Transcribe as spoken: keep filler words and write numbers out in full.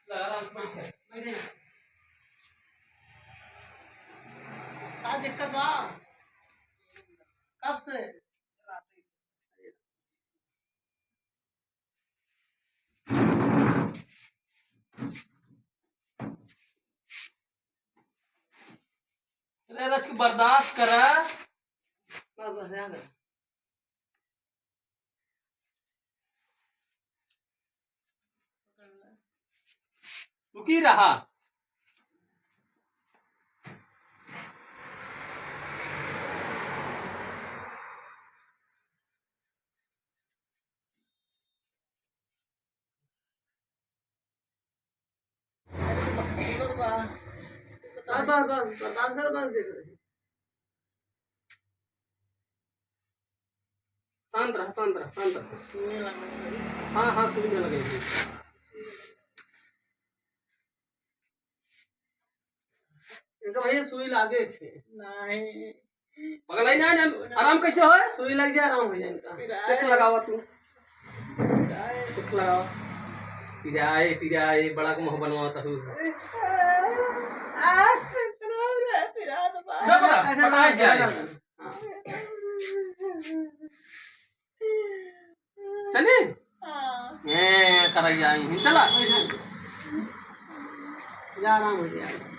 लगा रहा, बैठे, बैठे। का दिक्कत बा? कब से? अरे रच के बर्दाश्त करा। बस, बस, ध्यान रख। रुकी रहा। बस, बस, बस, बर्दाश्त कर, बस, देख रहे। शांत रहा, शांत रहा, शांत रहा। सुई में लगा। हाँ, हाँ, सुई में लगे। इनका भैया सुई लागे थे। नहीं। पगलाई ना, ना, आराम कैसे होए? सुई लग जाए, आराम हो जाए इनका। पिराए। चुप लगावा तू। पिराए। चुप लगावा। पिराए, पिराए, बड़ा को मुँह बनवाता हूँ। आ, पिराए, पिराए तो बात। जब पटाए जाए। हाँ। चली? हाँ। ए, करैया आई है, चला। जा रहा हूँ भैया।